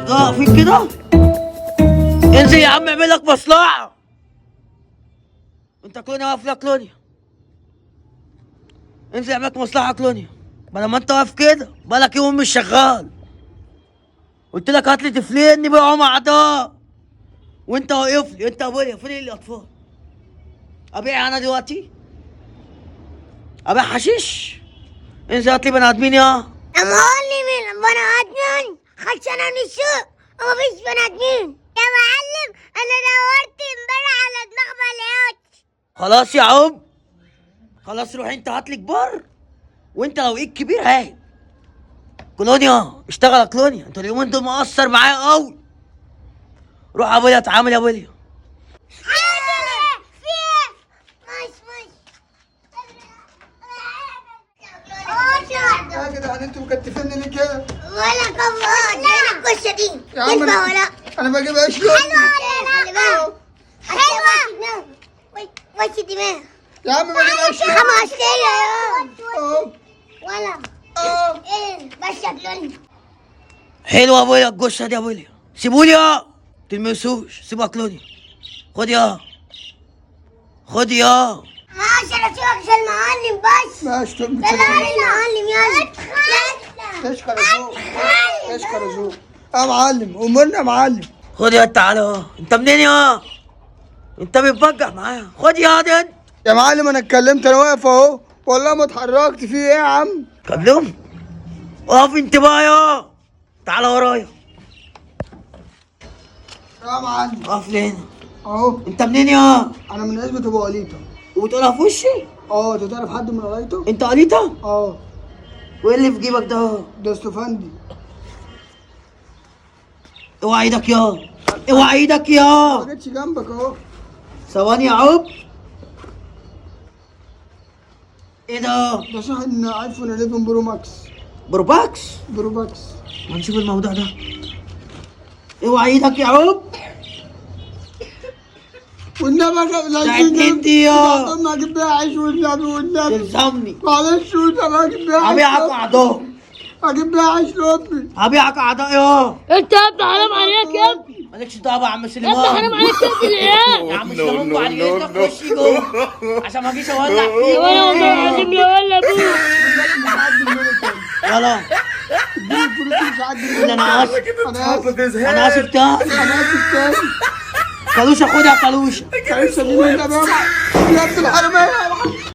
واقفين كده. انزل يا عم اعمل لك مصلحة. انت كلونيا واقف يا كلونيا، انزل اعمل لك مصلحة كلونيا، بدل ما انت واقف كده بالك يوم مش شغال. قلت لك هات لي طفلين نبيعهم اعضاء وانت واقف لي. انت ابويا فين الاطفال؟ ابيع انا دلوقتي؟ ابيع حشيش؟ انزل هات لي بني ادمين يا معلم. البني ادمين خشنا من السوق ومفيش بني ادمين يا معلم. انا دورت امبارح على دماغ ما لقيتش. خلاص يا عم خلاص، روح انت هات لي كبار، وانت لو ايد كبير هات. كولونيا اشتغل يا كولونيا، انت اليومين دول مقصر معايا قوي. روح يا ابويا اتعامل يا ابويا. ماشي ماشي. يا جدعان انتوا مكتفيني ليه كده؟ ولا كفار فين الكشة دي؟ يا عم تنفع ولا لا؟ انا بجيب عيش لأمي. حلوة ولا لا؟ حلوة وش دماغ يا عم بجيب عيش لأمي. خمس يا اهو ولا اهو. ايه بس شكلوني. حلوة يا ابويا الجثة دي يا ابويا، سيبولي يا تلمسوش، سيبوا كلونيا. خد يا، خد يا. ماشي انا سيبك عشان المعلم بس. ماشي طب يلا المعلم يلا. تشكر يا زوق، تشكر يا زوق يا معلم، امرنا يا معلم. خد يا تعالى اهو. انت منين يا؟ انت بتبجح معايا. خد يا دي انت. يا معلم انا اتكلمت، انا واقف اهو والله ما اتحركت. في ايه يا عم؟ قبلهم اقف انت بقى يا، تعالى ورايا. يا معلم اقف لي هنا. اهو. انت منين يا؟ انا من عزبة ابو قليطه. وبتقولها في وشي؟ اه انت تعرف حد من قليطه؟ انت قليطه؟ اه. وايه اللي في جيبك ده؟ ده استفندي. اوعى ايدك يا، اوعى ايدك يا. ما جيتش جنبك اهو. ثواني يا عب. ايه ده؟ ده شاحن iPhone 11 Pro Max. Pro Max؟ Pro Max. ما نشوف الموضوع ده. اوعى ايدك يا عب. والنبي بتاعت مين دي يا؟ ما اجيب بيها عيش والنبي والنبي. تلزمني. معلش والنبي اجيب بيها عيش. هبيعك اعضاء. اجيب بيها عيش لامي. هبيعك اعضاء يا. انت يا ابني حرام عليك يا ابني. مالكش دعوه يا عم يا ابني سليمان. حرام عليك يا ابني العيال. يا عم سليمان بعد اذنك خش جوه عشان ما اجيش اولع فيك. وانا والله العظيم لا ولا ابوك. يلا اديني الفلوس مش هعدي. قول انا اسف. انا اسف. انا اسف تاني. انا اسف تاني. كالوشه خدها كالوشه. معلش اديني النبي يا ابن الحرامية.